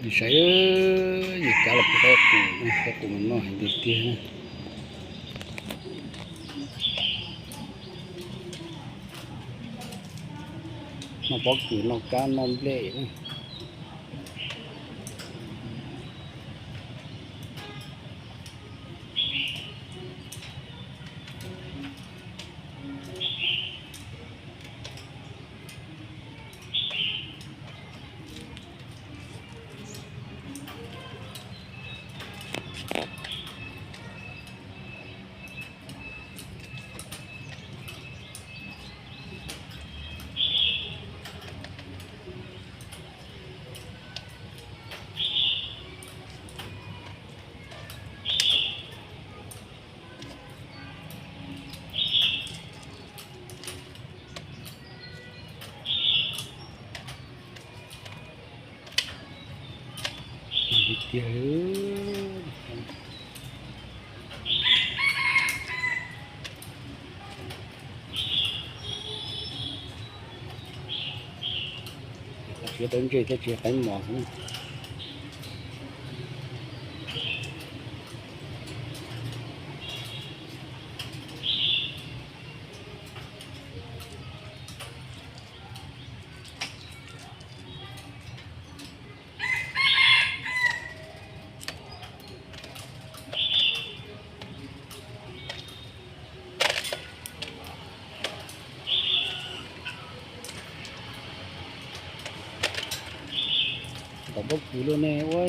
Saib, yus kav los pub qaib qus, qaib qus mas noj heev tiag tiag. Noj pob kws, noj kab, noj nplej. Tiag tiag. Tsis tau ntses thiab, tsis qaib mos xwb. Tom pob kws luaj ne ua.